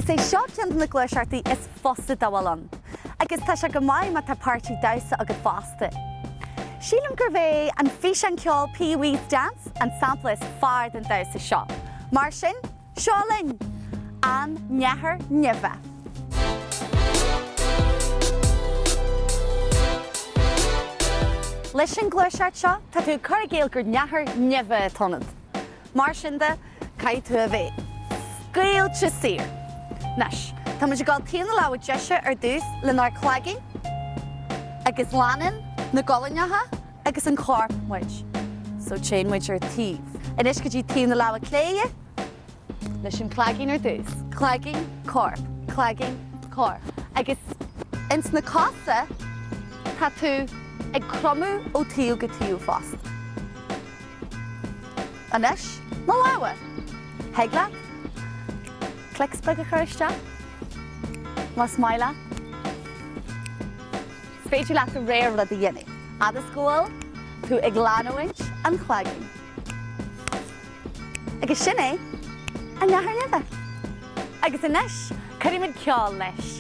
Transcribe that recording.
Is é seo ceann de na gluaiseachtaí is fusa dá bhfuil ann, agus tá sé go maith má tá páirtí damhsa agat fosta. Sílim gurbh é an físeán ceoil Pee Wee's Dance an sampla is fearr den damhsa seo. Mar sin, seo linn! An Nathair Nimhe. Leis an ghluaiseacht seo, tá tú ag cur i gcéill gur nathair nimhe atá ionat. Mar sin de, caithfidh tú a bheith scaoilte saor. Anois, tá muid ag dul taobh na láimhe deise ar dtús lenár cloigeann agus leanann na guailneacha agus an corp muid. So téann muid ar taobh. Anois go dtí taobh na láimhe clé leis an cloigeann ar dtús. Cloigeann, corp, cloigeann, corp. Agus ins na cosa tá tú ag cromadh ó taobh go taobh fosta. Anois, na lámha. Thig leat clicks beag a chur isteach, más maith leat. Is féidir leat do rogha rud a dhéanamh, fhad is go bhfuil tú ag leanúint an chloiginn. Agus sin é an nathair nimhe. Agus anois, cuirfimid ceol leis.